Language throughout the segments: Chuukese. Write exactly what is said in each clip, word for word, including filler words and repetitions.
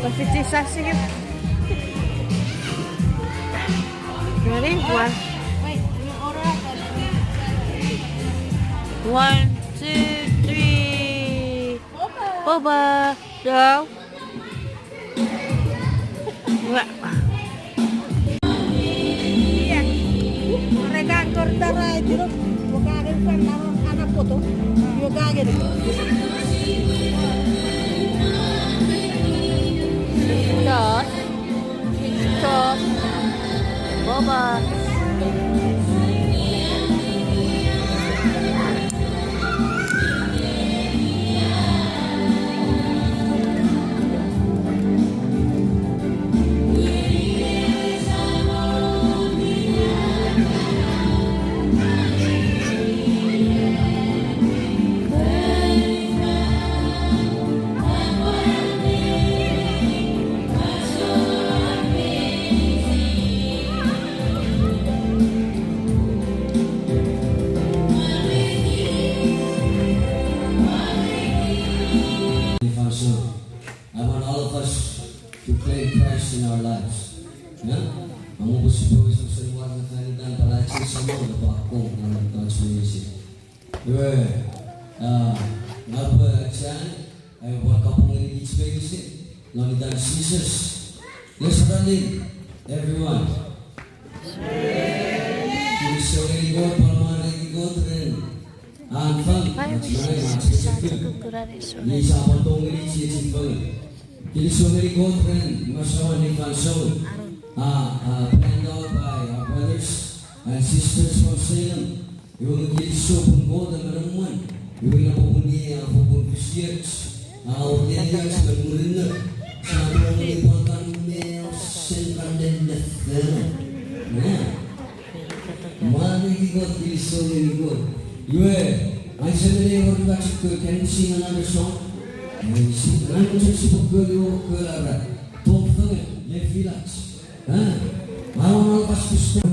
Fifty cents again. Ready? One. One, two, three. Boba. Go. Wa. Iya. Rekan kortara itu. Bukan ada fan lawan anak foto. Yo kaget. Tos. Tos. Boba. If I so, I want all of us to claim Christ in our lives. Yeah? Amo pwe sipwe wesen war fan itan palachi Samon epwe akkom non ach meinisin. Iwe, ah, ngang pwe achan, ai pwan kapong ngeni kich meinisin non itan Jises. Let's run in, everyone. Kinisou ngeni Kot, pwan mwareiti Kot ren an fang, ach manau, ach kechiw. Ni sa pwan tongeni chiechi fengen. Kinisou ngeni Kot ren masawan ei fansoun. Ah, ah, planned out by our brothers and sisters from Salem. Iwe nge kinisou pun Kot a manaman. Iwe ina popun i a popun fisioch. A orneniach me murinno. Sa tongeni pwan kan me sen kan den nefeno. Ne? Mwareiti Kot, kinisou ngeni Kot. Iwe, ai semene wor iwa chukko, can you sing another song? Can you sing? Ngang chok sipwe kori o kori ara. Tong fengen, ne filach. Eh? Awan alpas Kristo.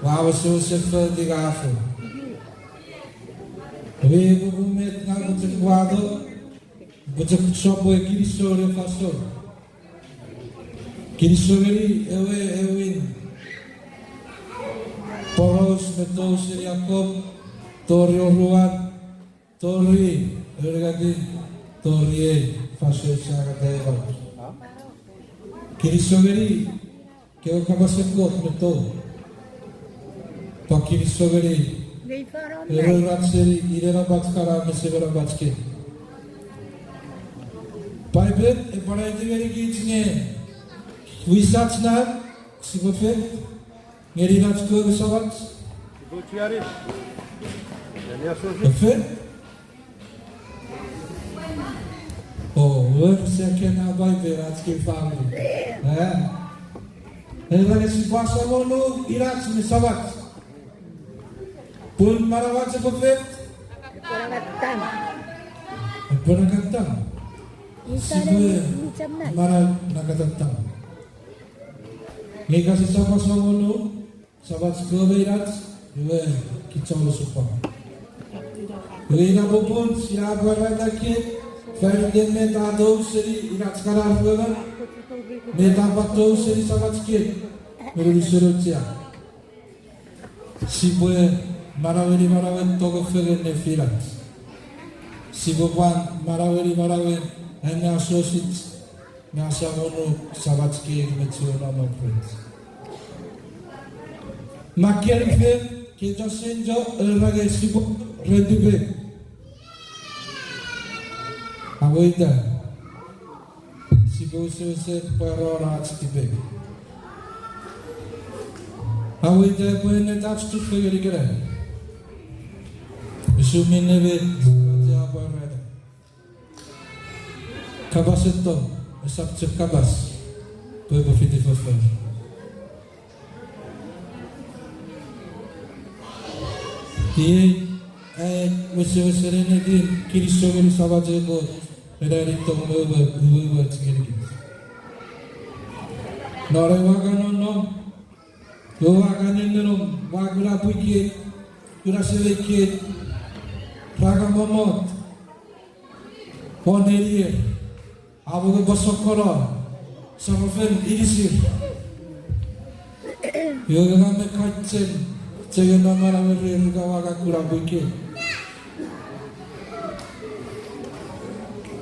Ua wesewesen foti kafo. Ewe kuku met ngang pwe chok wato, pwe chok sopwe kinisou ne fansoun. Kinisou ngeni ewe ewin poraus me tou seni Jakob, tori oruan, tori ewe unungatin, tori ei fansoun sia kata ewe. Kinisou ngeni kewe kapasen Kot me tou. Pwan kinisou ngeni ewe ran seni inen apach kana me semen apach kei. Paipen epwe aiti ngenikich nge wisach na sipwe fen ngeni ach kewe samach. Efe? O, wer seken a Paipen ach kei famini. Eh. Era nge sipwe asamonu inach me samach. Pun manauach epwe fet? Epwe nangatam. Epwe nangatam. Sipwe manau nangatam. Nge ika sisap asamonu samach kewe me inach, iwe kich ousap. Iwe ina popun sia pwarata kei fan iten met a tou seni inach kana ruemon, met a pwan tou seni samach kei me unusen auchea. Sipwe manaueni manauen tong fengen ne finach. Sipwe pwan manaueni manauen anneasosich me asamonu samach kei me chuen nom prince. Makkei fen kecho senjo era nge sipwe ren tipek. Aweita. Sipwe wesewesen pwarano ach tipek. Aweita pwe ennet ach chufengen ikenai. Usun minne met ach apwarata. Kapasen tong, esap chok kapas, pwe epwe fiti foffor. Iei, eh, wesewesen ennetin kinisou ngeni Samach Kot, ena eni tong me uwe, uwe, uwe, chikinikich. Non ewe ua kan nonnom, ewe ua kan nennenom, ua kuna pwii kei, kuna semei kei, ra kan mommot, won nenier. Amo nge pwe sokkono, sarafo inisir. Iwe ngang me kacheng, chenge namanam me riri ka wa ka kuna pwike.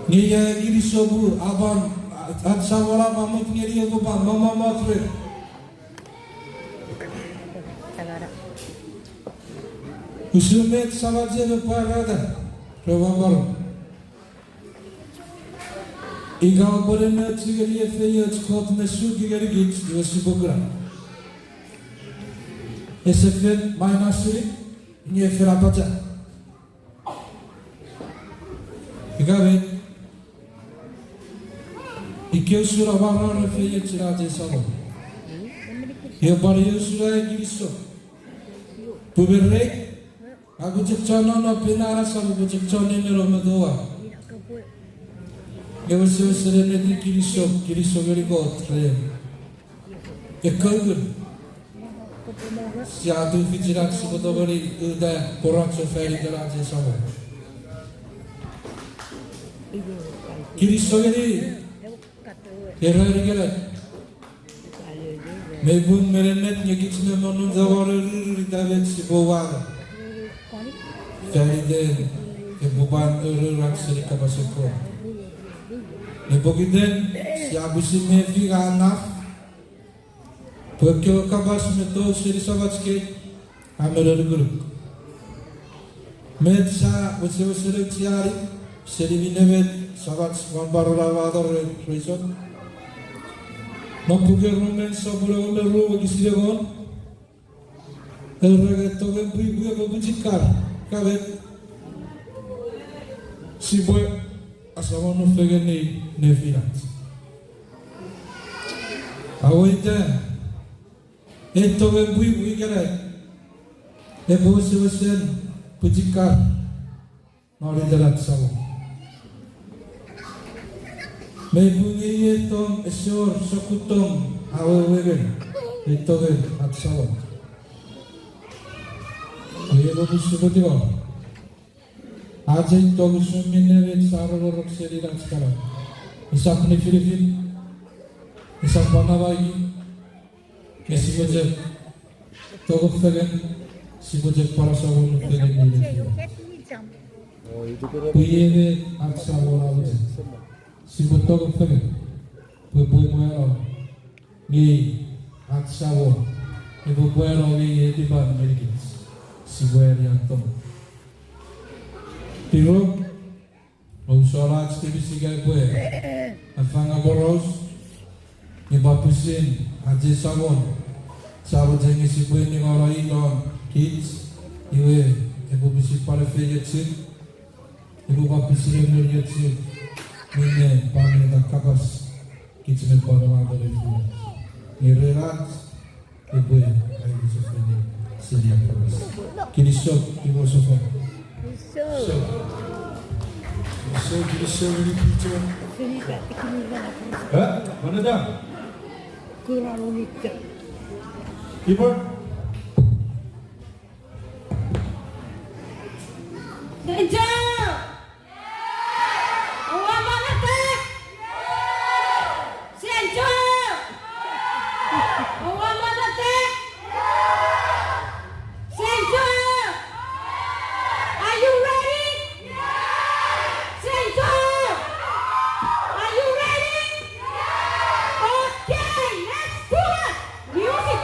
Nge ia kinisou pwe a pwan, a, a, Samon a pwan mut ngeni epwe pwan mommot rer. Usun met Samach epwe pwarata ren wanwan. Ika oupwe nenengeni efeioch Kot me suki ngenikich, iwe sipwe kuna. Ese fen minus-ini, nge fen apacha. Ika met, ika usun amwarar efeiochun ach ei Samon, epwe pwan usun ai kinisou. Pwe me rei, a pwe chok chon nonnom, pwe ena Samon pwe chok chon nenneno me toau. Nge wesewesen ennetin kinisou, kinisou ngeni Kot ren ekkewe ukukun sia tufichin ach sipwe tongeni uta pworacho fan iten ach ei Samon. Kinisou ngeni, era ikenai. Mei pung me ennet nge kich me monun Samon a riri ita met sipwe uwano fan iten epwe pwan aurourach seni kapasen Kot. Nge pokiten sia pwisin mefi nge a naf pwe ekkewe kapas me tou seni Samach kei a men anukunuk. Met sia wesewesen aucheani seni minne met Samach wanwan a wato ren Reson? Non puken Roman sopun engon me ru wokisin engon, era nge tongen pwipwi epwe pwichikar, ika met, sipwe asamonu fengen nefinach. Aweita, ei tongen pwipwi ikenai epwe wesewesen pwichikar non iten ach Samon. Mei pung ei tong ese wor sokkun tong a wewe ngeni ei tongen ach Samon. Pwe epwe pwisin tingor ach ei tong usun minne met sa rongorong seni ach kana. Esap nifinifin, esap anamaki, nge sipwe chok tong fengen, sipwe chok pwan asamonu fengen nefinach. Pwe iei met ach Samon a mochen, sipwe tong fengen, pwe epwe mano ngeni ach Samon, epwe pwano ngeni netipan ngenikich, sipwe ani an tong. Tirok, ousap ach tipis ika epwe afangaparaus, nge pwan pwisin ach ei Samon, sa mochen nge sipwe ningeno i non kich, iwe epwe pwisin pwan efeiochuk, epwe pwan pwisin emweniochuk, minne pwan ita kapas kich me pwan wato nefinach. Nge ren ach epwe aimosefani seni ach kapas. Kinisou, kinisou. Kinisou, kinisou ngeni Peter. Eh? Manada? Kibor. Sencho! Oua monotek? Sencho! Oua monotek? Sencho! Are you ready? Sencho! Are you ready? Okay, let's do it! Music!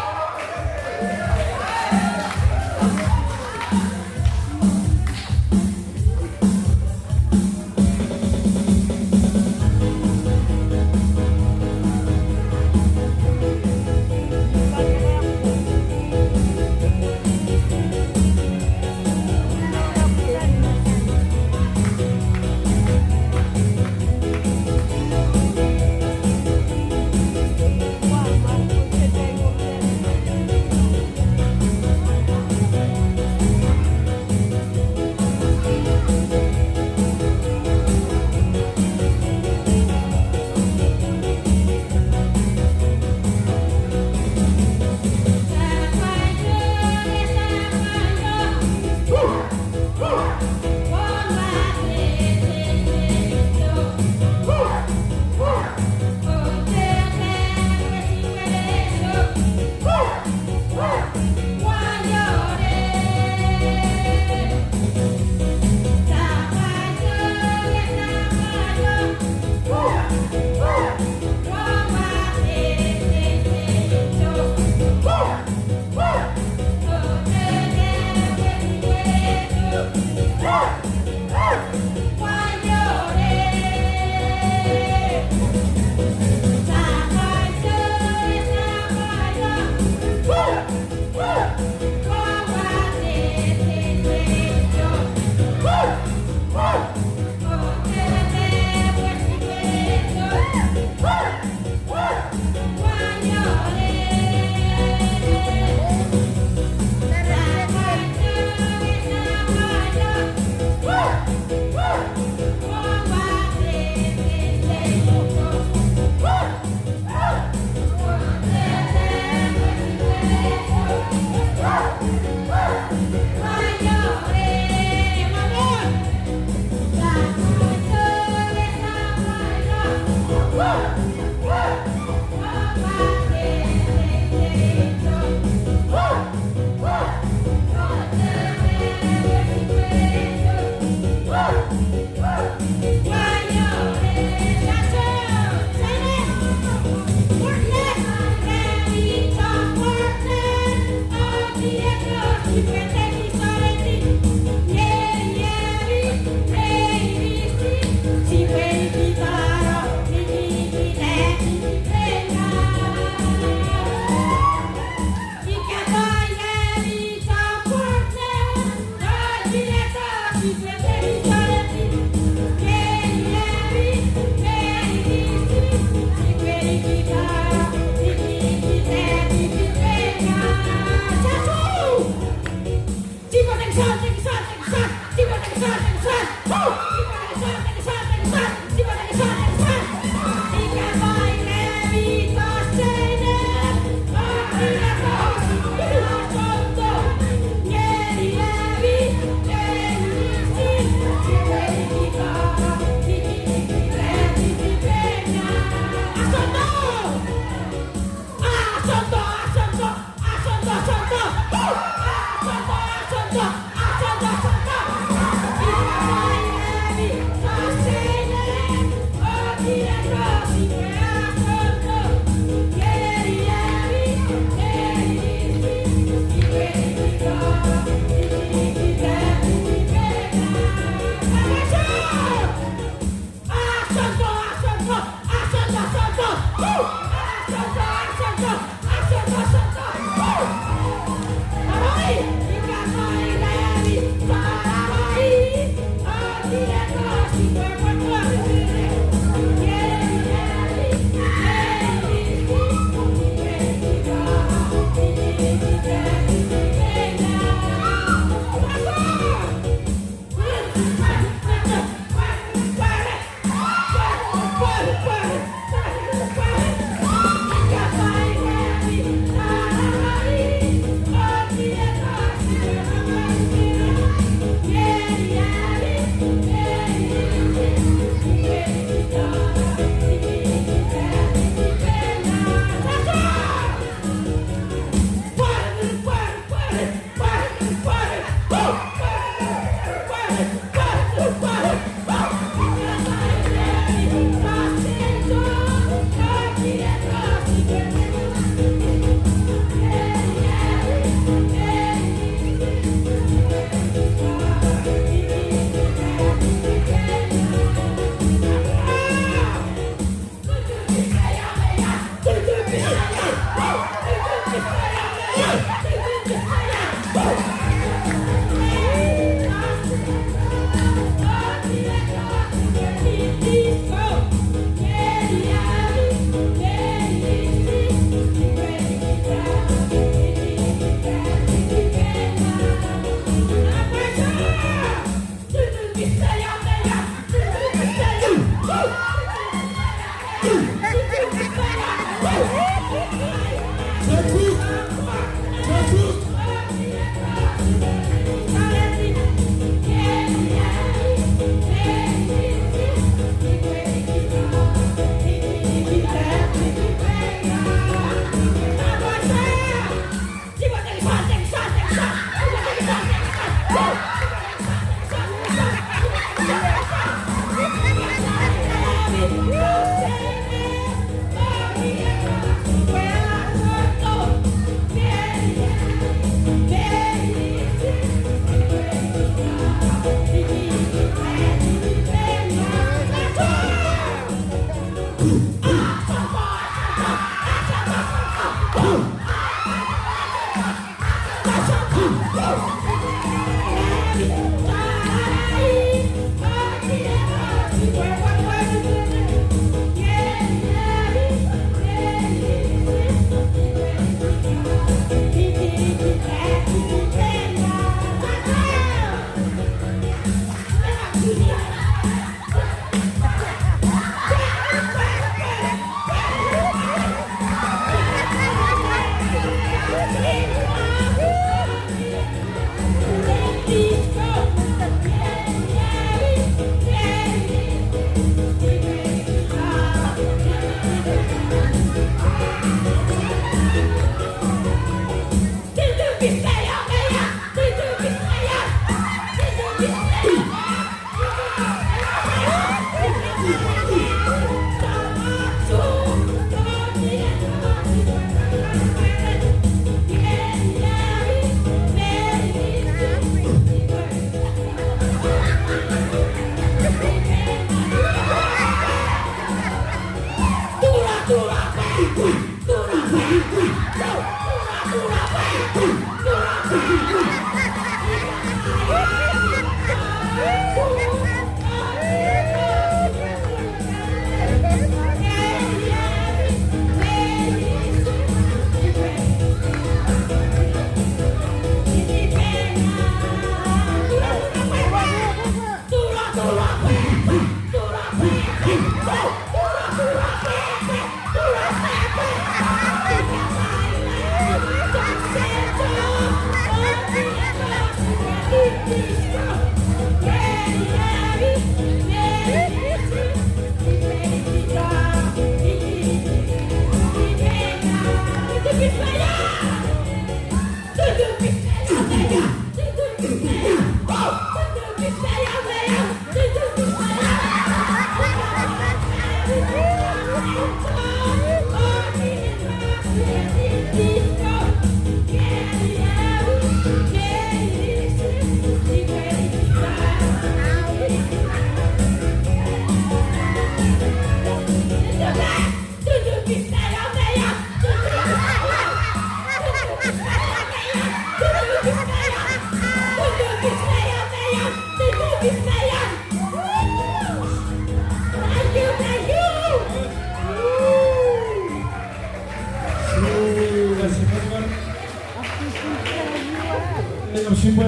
Sipwe,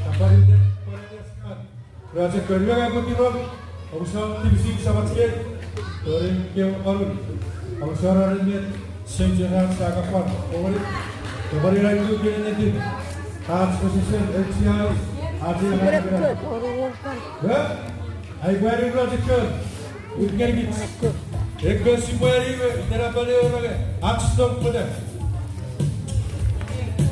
kapari ne, pwene ne skan. Ra chok kon iwe ngang pwe tirok, omusano tipisin samach kei, tori kewe pwarun, omusano ren met, seiche ran sa kapwan, oweri, kapari ran iwe kene netin, ach position, L G I, ach e ran iwe. Ai pwari ra chok kon, ut ngenikich. Ekkewe sipwe iwe, itenapen ewe range, ach stop pwete.